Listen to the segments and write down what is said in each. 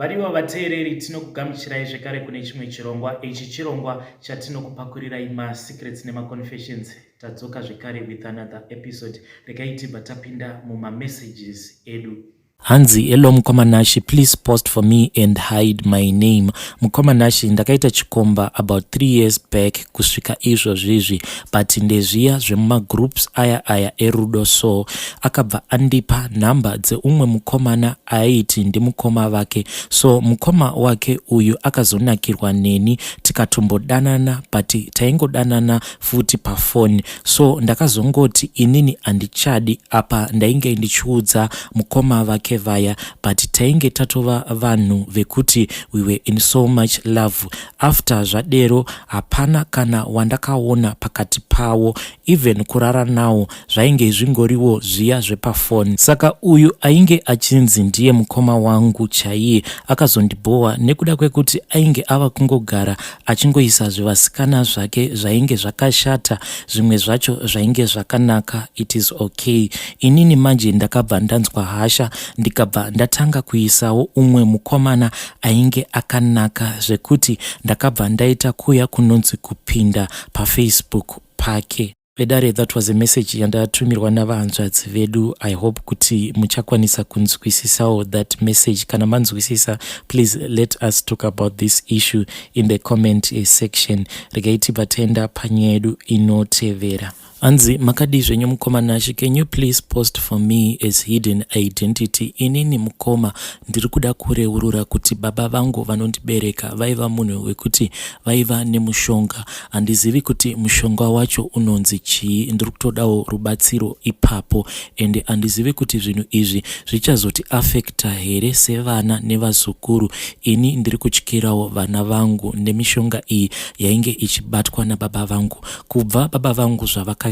Variwa vateereri, tinokugamuchirai zvekare kune chimwe chirongwa. Ichi chirongwa chatinokupakurirai masecrets nemaconfessions. Tadzoka zvekare with another episode. Regai tibva tapinda mumamessages edu. Hanzi, "Hello Mukoma Nashi, please post for me and hide my name. Mukoma Nashi, ndakaita chikomba about 3 years back kusvika izvozvizvi, but ndezviya zvemumagroups aya aya erudo. So akabva andipa nhamba dzeumwe mukomana aiti ndimukoma vake. So mukoma wake uyu akazonakirwa neni, tikatombodanana, but taingodanana futi pafoni. So ndakazongoti inini handichadi. Apa ndainge ndichiudza mukoma vake vaya, but tainge tatova vanhu vekuti we were in so much love. After zvadero, hapana kana wandakaona pakati pavo. Even kurara nawo zvainge zvingoriwo zviya zvepafoni. Saka uyu ainge achinzi ndiye mukoma wangu chaiye akazondibhowa nekuda kwekuti ainge ava kungogara achingoisa zvivasikana zvake zvainge zvakashata, zvimwe zvacho zvainge zvakanaka. It is okay. Inini manje ndakabva ndanzwa hasha, ndikabva ndatanga kuisawo umwe mukomana ainge akanaka, zvekuti ndakabva ndaita kuya kunonzi kupinda paFacebook pake." Vedare, that was a message yandatumirwa navahanzvadzi vedu. I hope kuti muchakwanisa kunzwisisawo that message. Kana manzwisisa, please let us talk about this issue in the comment section. Regai tibva taenda panyaya yedu inotevera. Hanzi, "Makadii zvenyu Mukoma Nashi? Can you please post for me as hidden identity? Inini mukoma ndiri kuda kureurura kuti baba vangu vanondibereka vaiva munhu wekuti vaiva nemushonga. Handizivi kuti mushonga wacho unonzi chii. Ndiri kutodawo rubatsiro ipapo, ende handizivi kuti zvinhu izvi zvichazoti affecta here sevana nevazukuru. Ini ndiri kutyirawo vana vangu nemishonga iyi yainge ichibatwa nababa vangu. Kubva baba vangu zvavakashaya,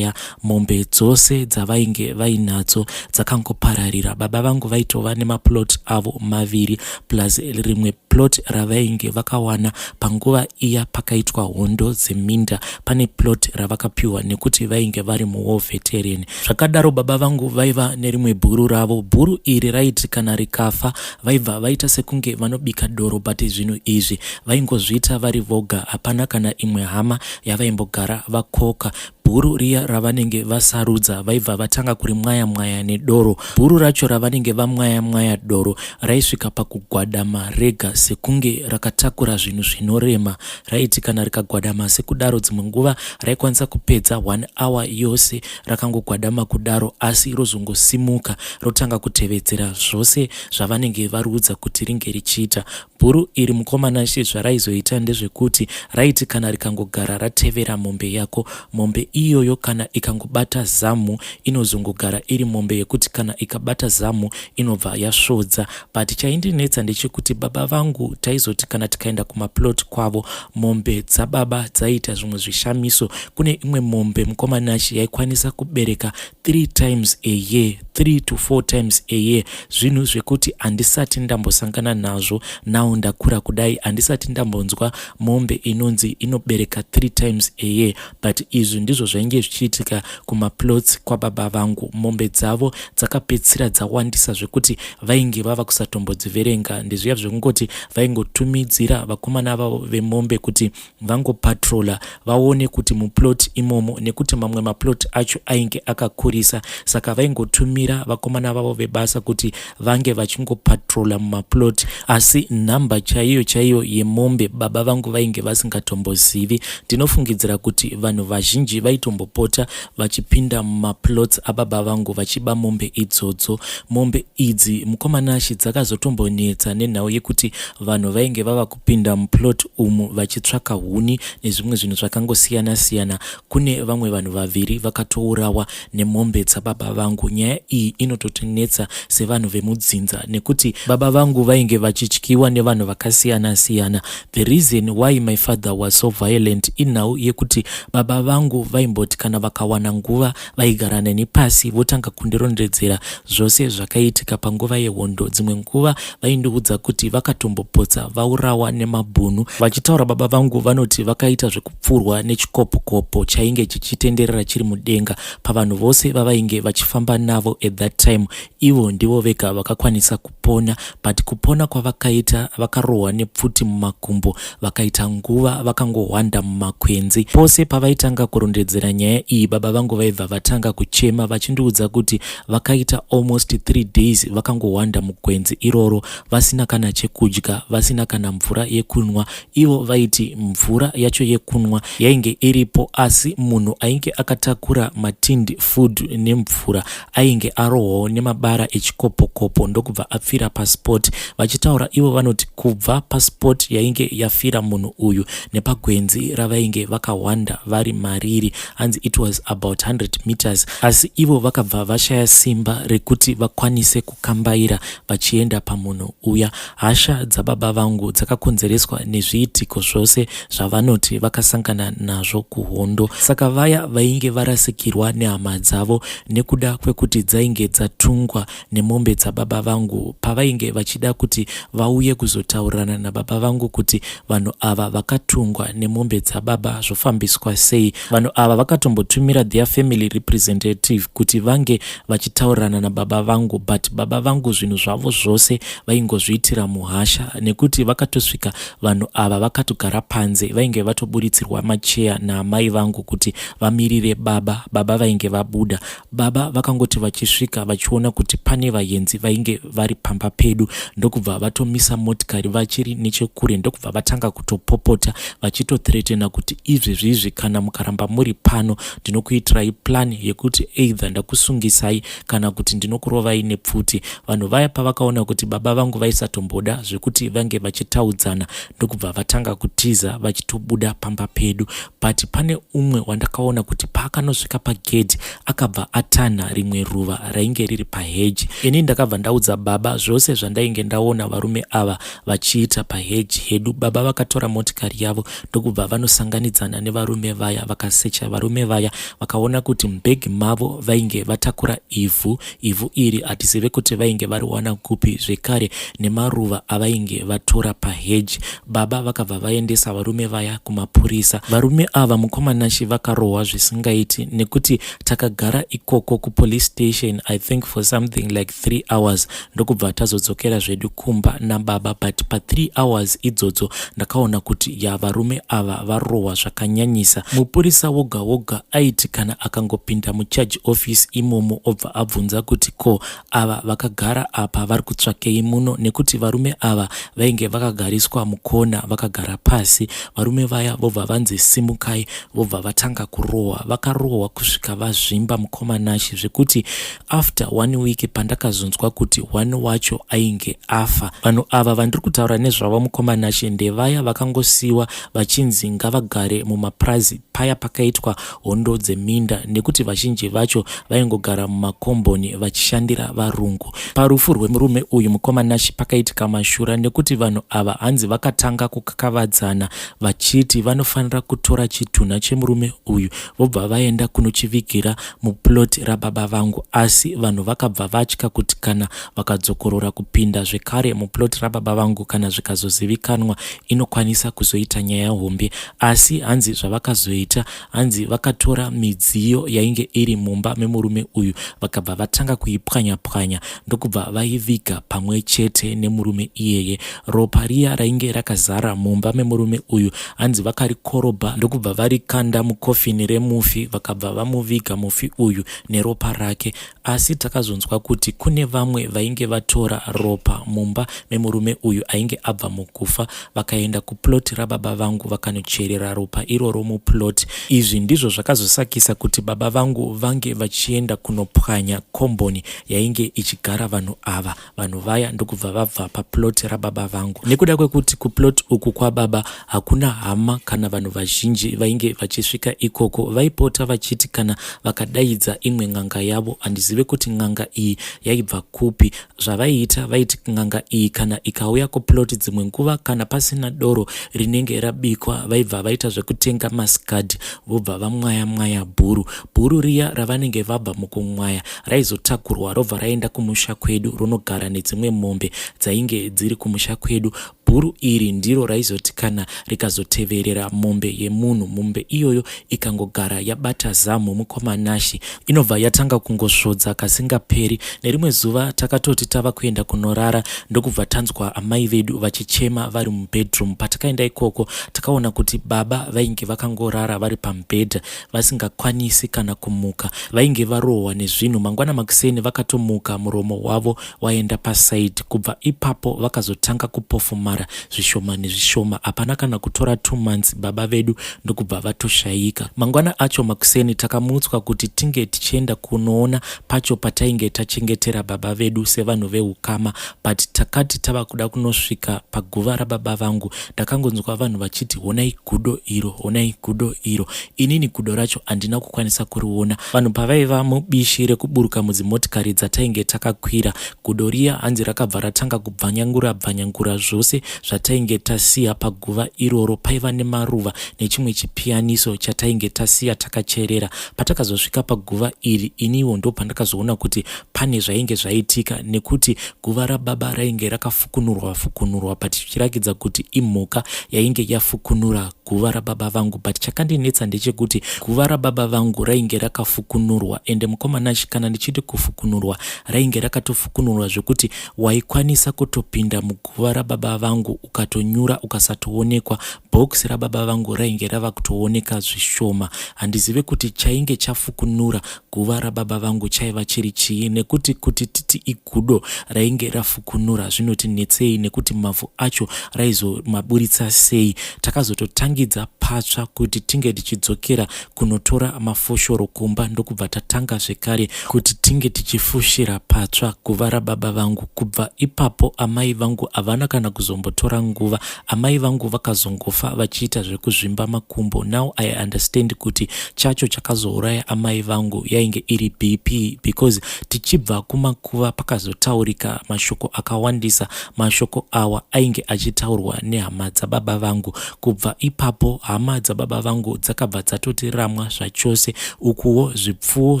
mombe dzose dzavainge vainadzo dzakangopararira. Baba vangu vaitova nemaplot avo maviri, plus rimwe plot ravainge vakawana panguva iya pakaitwa hondo dzeminda. Pane plot ravakapiwa nekuti vainge vari muwar veteran. Zvakadaro, baba vangu vaiva nerimwe bhuru ravo. Bhuru iri raiti kana rikafa, vaibva vaita sekunge vanobika doro, but zvinhu izvi vaingozviita vari voga. Hapana kana imwe hama yavaimbogara vakoka. Bhuru riya ravanenge vasarudza, vaibva vatanga kurimwaya mwaya nedoro. Bhuru racho ravanenge vamwaya mwaya doro raisvika pakugwadama rega sekunge rakatakura zvinhu zvinorema. Raiti kana rikagwadama sekudaro, dzimwe nguva raikwanisa kupedza one hour yose rakangogwadama kudaro, asi rozongosimuka rotanga kutevedzera zvose zvavanenge variudza kuti ringe richiita. Bhuru iri, Mukoma Nashi, zvaraizoita ndezvekuti raiti kana rikangogara ratevera mombe yako, mombe iyoyo kana ikangobata zamu, inozongogara iri mombe yekuti kana ikabata zamu inobva yasvodza. But chaindinetsa ndechekuti baba vangu, taizoti kana tikaenda kumaplot kwavo, mombe dzababa dzaiita zvimwe zvishamiso. Kune imwe mombe, Mukoma Nashi, yaikwanisa kubereka three times a year, three to four times a year, zvinhu zvekuti handisati ndambosangana nazvo. Now ndakura kudai, handisati ndambonzwa mombe inonzi inobereka three times a year, but izvi ndizvo zvainge zvichiitika kumaplots kwababa vangu. Mombe dzavo dzakapedzisira dzawandisa zvekuti vainge vava kusatombodziverenga. Ndezviya zvekungoti vaingotumidzira vakomana vavo vemombe kuti vangopatrola, vaone kuti muplot imomo, nekuti mamwe maplot acho ainge akakurisa, saka vaingotumira vakomana vavo vebasa kuti vange vachingopatrola mumaplot, asi nhamba chaiyo chaiyo yemombe baba vangu vainge vasingatombozivi. Ndinofungidzira kuti vanhu vazhinji vaitombopota vachipinda mumaplots ababa vangu vachiba mombe idzodzo. Mombe idzi, Mukoma Nashi, dzakazotombonetsa nenhau yekuti vanhu vainge vava kupinda muplot umu vachitsvaka huni nezvimwe zvinhu zvakangosiyana-siyana. Kune vamwe vanhu vaviri vakatourawa nemombe dzababa vangu. Nyaya iyi inototinetsa sevanhu vemudzinza nekuti baba vangu vainge vachityiwa nevanhu vakasiyana-siyana. The reason why my father was so violent inhau yekuti baba vangu vaimboti kana vakawana nguva, vaigara neni pasi, votanga kundirondedzera zvose zvakaitika panguva yehondo. Dzimwe nguva vaindiudza kuti vakatombopotsa vaurawa nemabhunu. Vachitaura baba vangu vanoti vakaita zvekupfurwa nechikopokopo chainge chichitenderera chiri mudenga. Pavanhu vose vavainge vachifamba navo at that time, ivo ndivo vega vakakwanisa kupona, but kupona kwavakaita, vakarohwa nepfuti mumakumbo, vakaita nguva vakangohwanda mumakwenzi. Pose pavaitanga kurondedzera nyaya iyi, baba vangu vaibva vatanga kuchema vachindiudza kuti vakaita almost 3 days vakangohwanda mugwenzi iroro, vasina kana chekudya, vasina kana mvura yekunwa. Ivo vaiti mvura yacho yekunwa yainge iripo, asi munhu ainge akatakura matinned food nemvura ainge arohwawo nemabara echikopokopo, ndokubva apfira paspot. Vachitaura ivo vanoti kubva paspot yainge yafira munhu uyu nepagwenzi ravainge vakahwanda vari mariri, hanzi it was about 100 meters, asi ivo vakabva vashaya simba rekuti vakwanise kukambaira vachienda pamunhu uya. Hasha dzababa vangu dzakakonzereswa nezviitiko zvose zvavanoti vakasangana nazvo kuhondo. Saka vaya vainge varasikirwa nehama dzavo nekuda kwekuti dzainge dzatungwa nemombe dzababa vangu, pavainge vachida kuti vauye kuzotaurirana nababa vangu kuti vanhu ava vakatungwa nemombe dzababa zvofambiswa sei, vanhu ava vakatombotumira their family representative kuti vange vachitaurirana nababa vangu, but baba vangu zvinhu zvavo zvose vaingozviitira muhasha, nekuti vakatosvika vanhu ava vakatogara panze. Vainge vatoburitsirwa macheya naamai vangu kuti vamirire baba. Baba vainge vabuda. Baba vakangoti vachisvika, vachiona kuti pane vaenzi vainge vari pamba pedu, ndokubva vatomisa motikari vachiri nechekure, ndokubva vatanga kutopopota vachitothreatena kuti, "Izvezvizvi kana mukaramba muri pano, ndinokuitirai plan yekuti either ndakusungisai kana kuti ndinokurovai nepfuti." Vanhu vaya pavakaona kuti baba vangu vaisatomboda zvekuti vange vachitaudzana, ndokubva vatanga kutiza vachitobuda pamba pedu. But pane umwe wandakaona kuti paakanosvika pagedhi, akabva atanha rimwe ruva rainge riri paheji. Ini ndakabva ndaudza baba zvose zvandainge ndaona varume ava vachiita paheji hedu. Baba vakatora motikari yavo, ndokubva vanosanganidzana nevarume vaya. Vakasecha varume vaya, vakaona kuti mubhegi mavo vainge vatakura ivhu. Ivhu iri hatizive kuti vainge variwana kupi, zvekare nemaruva avainge vatora paheji. Baba vakabva vaendesa varume vaya kumapurisa. Varume ava, mukoma Nashi, vakarohwa zvisingaiti, nekuti takagara ikoko kupolice station, I think, for something like 3 hours, ndokubva tazodzokera zvedu kumba nababa. But pa3 hours idzodzo ndakaona kuti ya, varume ava varohwa zvakanyanyisa. Mupurisa woga woga aiti kana akangopinda mucharge office imomo, obva abvunza kuti, "Ko ava vakagara apa vari kutsvakei muno?" Nekuti varume ava vainge vakagariswa mukona, vakagara pasi. Varume vaya vobva vanzi, "Simukai." Vobva vatanga kurohwa. Vakarohwa kusvika vazvimba, mukoma Nashi, zvekuti after one week pandakazonzwa kuti one wacho ainge afa. Vanhu ava vandiri kutaura nezvavo, mukoma Nashi, ndevaya vakangosiyiwa vachinzi ngavagare mumapurazi paya pakaitwa hondo dzeminda, nekuti vazhinji vacho vaingogara mumakomboni vachishandira varungu. Parufu rwemurume uyu, mukoma Nashi, pakaitika mashura, nekuti vanhu ava hanzi vakatanga kukakavadzana vachiti vanofanira kutora chitunha chemurume uyu, vobva vaenda kunochivigira muplot rababa vangu. Asi vanhu vakabva vatya kuti kana vakadzokorora kupinda zvekare muplot rababa vangu, kana zvikazozivikanwa, inokwanisa kuzoita nyaya hombe. Asi hanzi zvavakazoita, hanzi vakatora midziyo yainge iri mumba memurume uyu, vakabva vatanga kuipwanya-pwanya, ndokubva vaiviga pamwe chete nemurume iyeye. Ropa riya rainge rakazara mumba memurume uyu, hanzi vakarikorobha, ndokubva varikanda mukofini remufi, vakabva vamuviga mufi uyu neropa rake. Asi takazonzwa kuti kune vamwe vainge vatora ropa mumba memurume uyu ainge abva mukufa, vakaenda kuplot rababa vangu, vakanocherera ropa iroro muplot. Izvi ndizvo zvakazosakisa kuti baba vangu vange vachienda kunopwanya komboni yainge ichigara vanhu ava. Vanhu vaya ndokubva vabva paplot rababa vangu, nekuda kwekuti kuplot uku kwababa hakuna hama kana vanhu vazhinji vainge vachisvika ikoko. Vaipota vachiti kana vakadaidza imwe n'anga yavo, handizive kuti n'anga iyi yaibva kupi. Zvavaiita, vaiti n'anga iyi kana ikauya kuplot, dzimwe nguva kana pasina doro rinenge rabikwa, vaibva vaita zvekutenga maskad, vobva vamwaya mwaya bhuru. Bhuru riya ravanenge vabva mukumwaya raizotakurwa, robva raenda kumusha kwedu, ronogara nedzimwe mombe dzainge dziri kumusha kwedu. Bhuru iri ndiro raizoti kana rikazoteverera mombe yemunhu, mombe iyoyo ikangogara yabata zamu mukoma Nashy, inobva yatanga kungosvodza kasingaperi. Nerimwe zuva takatoti tava kuenda kunorara ndokubva tanzwa amai vedu vachichema vari mubedroom. Patakaenda ikoko takaona kuti baba vainge vakangorara vari pamubhedha vasingakwanisi kana kumuka. Vainge varohwa nezvinhu. Mangwana makuseni vakatomuka muromo wavo waenda paside. Kubva ipapo vakazotanga kupofumara zvishoma nezvishoma. Hapana kana kutora 2 months baba vedu ndokubva vatoshaika. Mangwana acho makuseni takamutswa kuti tinge tichienda kunoona pacho patainge tachengetera baba vedu sevanhu veukama, but takati tava kuda kunosvika paguva rababa vangu ndakangonzwa vanhu vachiti honai gudo iro, honai gudo iro. Inini gudo racho handina kukwanisa kuriona. Vanhu pavaiva mubishi rekuburuka mudzimotikari dzatainge takakwira, gudo riya hanzi rakabva ratanga kubvanyangura bvanyangura zvose zvatainge tasiya paguva iroro. Paiva nemaruva nechimwe chipiyaniso chatainge tasiya takacherera. Patakazosvika paguva iri, iniwo ndopandakazoona kuti pane zvainge zvaitika, nekuti guva rababa rainge rakafukunurwa fukunurwa, but zvichirakidza kuti imhuka yainge yafukunura guva rababa vangu. But chakandinetsa ndechekuti guva rababa vangu rainge rakafukunurwa, ende mukoma Nashy, kana ndichiti kufukunurwa, rainge rakatofukunurwa zvekuti waikwanisa kutopinda muguva rababa vangu ukatonyura ukasatoonekwa. Bhokisi rababa vangu rainge rava kutooneka zvishoma. Handizive kuti chainge chafukunura guva rababa vangu chaiva chiri chii, nekuti kuti titi igudo rainge rafukunura zvinotinetsei, nekuti mavhu acho raizomaburitsa sei? Takazototangidza patsva kuti tinge tichidzokera kunotora mafoshoro kumba, ndokubva tatanga zvekare kuti tinge tichifushira patsva guva rababa vangu. Kubva ipapo amai vangu havana kana kuzombotora nguva. Amai vangu vakazongofa vachiita zvekuzvimba makumbo. Now I understand kuti chacho chakazouraya amai vangu yainge iri BP, because tichibva kumakuva pakazotaurika mashoko akawandisa. Mashoko awa ainge achitaurwa nehama dzababa vangu. Kubva ipapo hama dzababa vangu dzakabva dzatotiramwa zvachose. Ukuwo zvipfuwo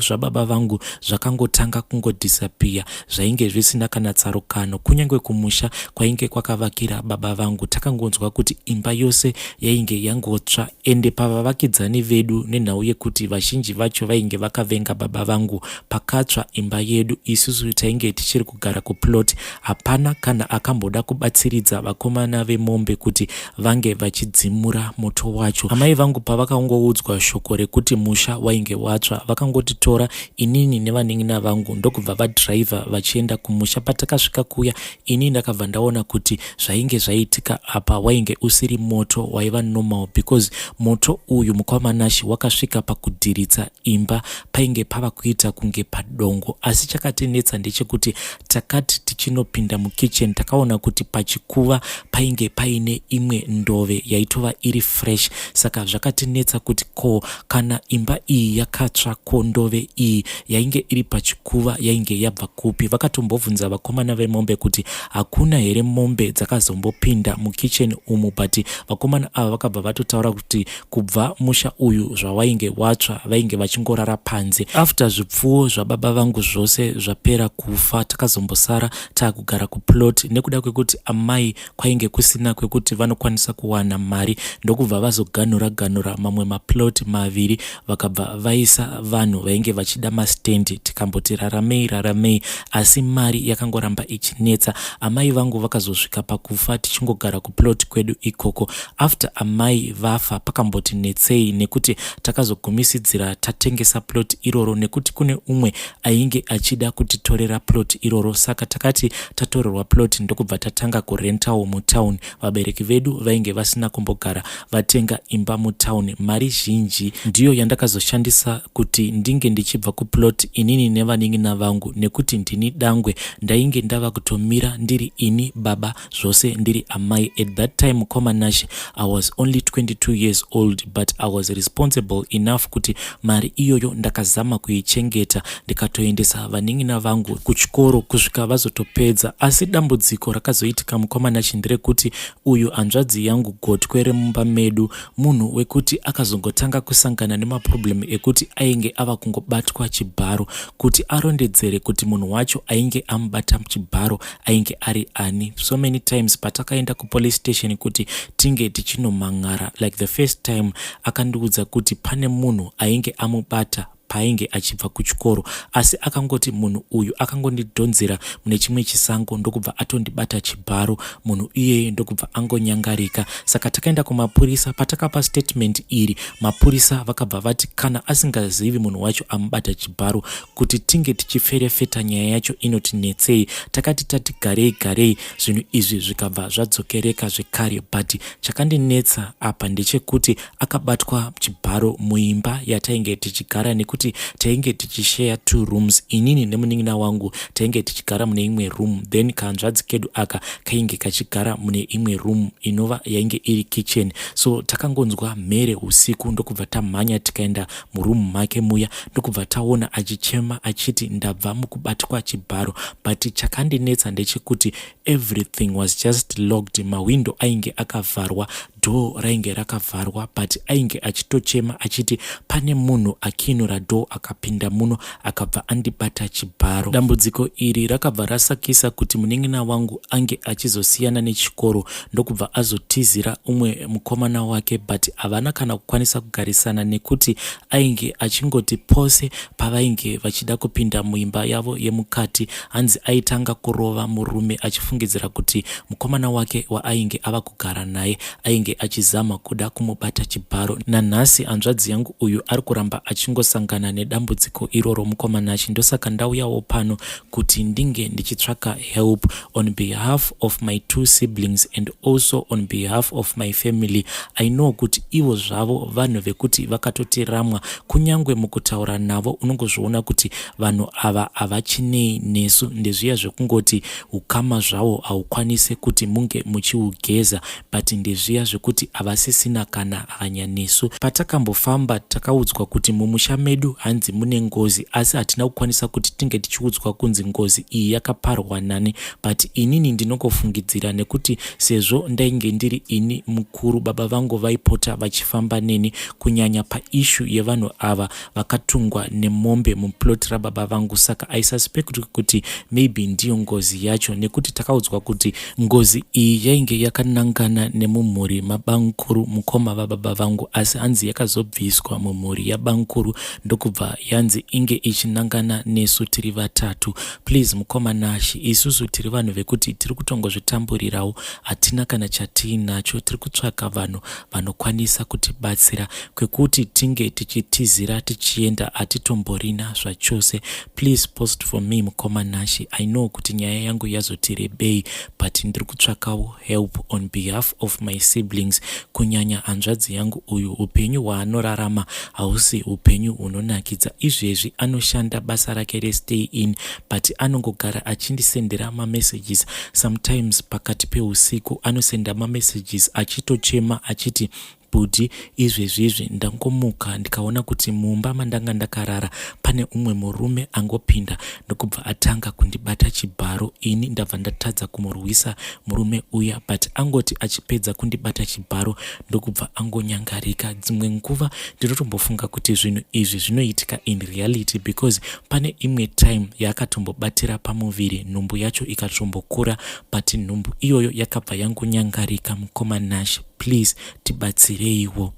zvababa vangu zvakangotanga kungodisappear zvainge zvisina kana tsarukano. Kunyange kumusha kwainge kwakavakira baba vangu takangonzwa kuti imba yose yainge yangotsva. Ende pavavakidzani vedu, nenhau yekuti vazhinji vacho vainge vakavenga baba vangu, pakatsva imba yedu isusu tainge tichiri kugara kuplot, hapana kana akamboda kubatsiridza vakomana vemombe kuti vange vachidzimura moto wacho. Amai vangu pavakangoudzwa shoko rekuti musha wainge watsva, vakangotitora inini nevanin'ina vangu ndokubva vadhiraivha vachienda kumusha. Patakasvika kuya, ini ndakabva ndaona kuti zvainge zvaitika apa wainge usiri moto waiva normal, because moto uyu mukoma Nashy wakasvika pakudhiritsa imba, painge pava kuita kunge padongo. Asi chakatinetsa ndechekuti takati tichinopinda mukitchen takaona kuti pachikuva painge paine imwe ndove yaitova iri fresh. Saka zvakatinetsa kuti ko kana imba iyi yakatsva, ko ndove iyi yainge iri pachikuva yainge yabva kupi? Vakatombobvunza vakomana vemombe kuti hakuna here mombe dzakazombopinda mukitchen umu, but vakomana ava vakabva vatotaura kuti kubva musha uyu zvawainge watsva vainge vachingorara panze. After zvipfuwo zvababa vangu zvose zvapera kufa, takazombosara taakugara kuplot nekuda kwekuti amai kwainge kusina kwekuti vanokwanisa kuwana mari, ndokubva vazoganhura ganhura mamwe maplot maviri, vakabva vaisa vanhu vainge vachida mastendi. Tikamboti raramei raramei, asi mari yakangoramba ichinetsa. Amai vangu vakazosvika pakufa tichingogara kuplot kwedu ikoko. After amai vafa pakamboti netsei, nekuti takazogumisidzira tatengesa plot iroro nekuti kune umwe ainge achida kutitorera plot iroro. Saka takati tatorerwa plot ndokubva tatanga kurentawo mutown. Vabereki vedu vainge vasina kumbogara vatenga imba mutown. Mari zhinji ndiyo yandakazoshandisa kuti ndinge ndichibva kuplot inini nevanin'ina vangu, nekuti ndini dangwe, ndainge ndava kutomira ndiri ini baba zvose ndiri amai. At that time, mukoma Nashy, I was only 22 years old, but I was responsible enough kuti mari iyoyo ndakazama kuichengeta, ndikatoendesa vanin'ina vangu kuchikoro kusvika vazotopedza. Asi dambudziko rakazoitika mukoma Nashy nderekuti uyu hanzvadzi yangu, gotwe remumba medu. Munhu wekuti akazongotanga kusangana nemaproblem ekuti ainge ava kungobatwa chibharo. Kuti arondedzere kuti munhu wacho ainge amubata chibharo ainge ari ani. So many times patakaenda kupolice station kuti tinge tichinomhan'ara, like the first time akandiudza kuti pane munhu ainge amubata paainge achibva kuchikoro, asi akangoti munhu uyu akangondidhonzera mune chimwe chisango ndokubva atondibata chibharo, munhu iyeye ndokubva angonyangarika. Saka takaenda kumapurisa. Patakapa statement iri, mapurisa vakabva vati kana asingazivi munhu wacho amubata chibharo, kuti tinge tichiferefeta nyaya yacho inoti netsei. Takati tati garei garei, zvinhu izvi zvikabva zvadzokereka zvekare. But chakandinetsa apa ndechekuti akabatwa chibharo muimba yatainge tichigara, nekuti tainge tichisheya two rooms. Inini nemunin'ina wangu tainge tichigara mune imwe room, then kahanzvadzi kedu aka kainge kachigara mune imwe room inova yainge iri kitchen. So takangonzwa mhere usiku, ndokubva tamhanya tikaenda muroom make muya, ndokubva taona achichema achiti, "Ndabva mukubatwa chibharo." But chakandinetsa ndechekuti everything was just locked. Mahwindo ainge akavharwa, door rainge rakavharwa, but ainge achitochema achiti pane munhu akinura door, akapinda muno, akabva andibata chibharo. Dambudziko iri rakabva rasakisa kuti munin'ina wangu ange achizosiyana nechikoro, ndokubva azotizira umwe mukomana wake, but havana kana kukwanisa kugarisana nekuti ainge achingoti pose pavainge vachida kupinda muimba yavo yemukati, hanzi aitanga kurova murume achifungidzira kuti mukomana wake waainge ava kugara naye ainge achizama kuda kumubata chibharo. Nanhasi hanzvadzi yangu uyu ari kuramba achingosangana nedambudziko iroro, mukoma Nashe. Ndosaka ndauyawo pano kuti ndinge ndichitsvaka help on behalf of my two siblings and also on behalf of my family. I know kuti ivo zvavo vanhu vekuti vakatotiramwa. Kunyange mukutaura navo unongozviona kuti vanhu ava havachinei nesu. Ndezviya zvekungoti ukama zvavo haukwanisi kuti munge muchiugeza, but ndezviya zvekuti havasisina kana hanya nesu. Patakambofamba takaudzwa kuti mumusha medu hanzi mune ngozi, asi hatina kukwanisa kuti tinge tichiudzwa kunzi ngozi iyi yakaparwa nani. But inini ndinongofungidzira nekuti sezvo ndainge ndiri ini mukuru, baba vangu vaipota vachifamba neni, kunyanya paissue yevanhu ava vakatungwa nemombe muplot rababa vangu. Saka I suspect kuti maybe ndiyo ngozi yacho, nekuti takaudzwa kuti ngozi iyi yainge yakanangana nemumhuri mabankuru, mukoma vababa vangu, asi hanzi yakazobviswa mumhuri yabankuru, ndokubva yanzi inge ichinangana nesu tiri vatatu. Please, mukoma Nashe, isusu tiri vanhu vekuti tiri kutongozvitamburirawo, hatina kana chatiinacho. Tiri kutsvaka vanhu vanokwanisa kutibatsira. Kwekuti tinge tichitizira tichienda hatitomborina zvachose. Please post for me, mukoma Nashe. I know kuti nyaya yangu yazoti rebei, but ndiri kutsvakawo help on behalf of my siblings, kunyanya hanzvadzi yangu uyu. Upenyu hwaanorarama hausi upenyu hunonakidza. Izvezvi anoshanda basa rake restay in, but anongogara achindisendera mamessages. Sometimes pakati peusiku anosenda mamessages achitochema achiti, "Bhudhi, izvezvizvi ndangomuka ndikaona kuti mumba mandanga ndakarara pane umwe murume angopinda, ndokubva atanga kundibata chibharo. Ini ndabva ndatadza kumurwisa murume uya, but angoti achipedza kundibata chibharo, ndokubva angonyangarika." Dzimwe nguva ndinotombofunga kuti zvinhu izvi zvinoitika in reality, because pane imwe time yaakatombobatira pamuviri, nhumbu yacho ikatombokura, but nhumbu iyoyo yakabva yangonyangarika. Mukoma Nashe, please tibatsireiwo.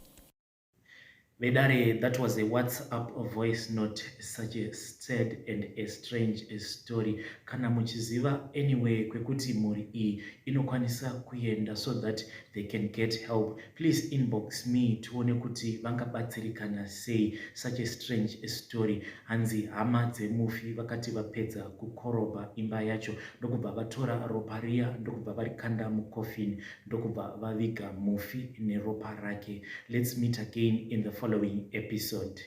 Vedare, that was a WhatsApp voice note. Such a sad and a strange story. Kana muchiziva anyway kwekuti mhuri iyi inokwanisa kuenda so that they can get help, please inbox me tione kuti vangabatsirikana sei. Such a strange story. Hanzi hama dzemufi vakati vapedza kukorobha imba yacho, ndokubva vatora ropa riya, ndokubva varikanda mucoffin, ndokubva vaviga mufi neropa rake. Let's meet again in the following episode.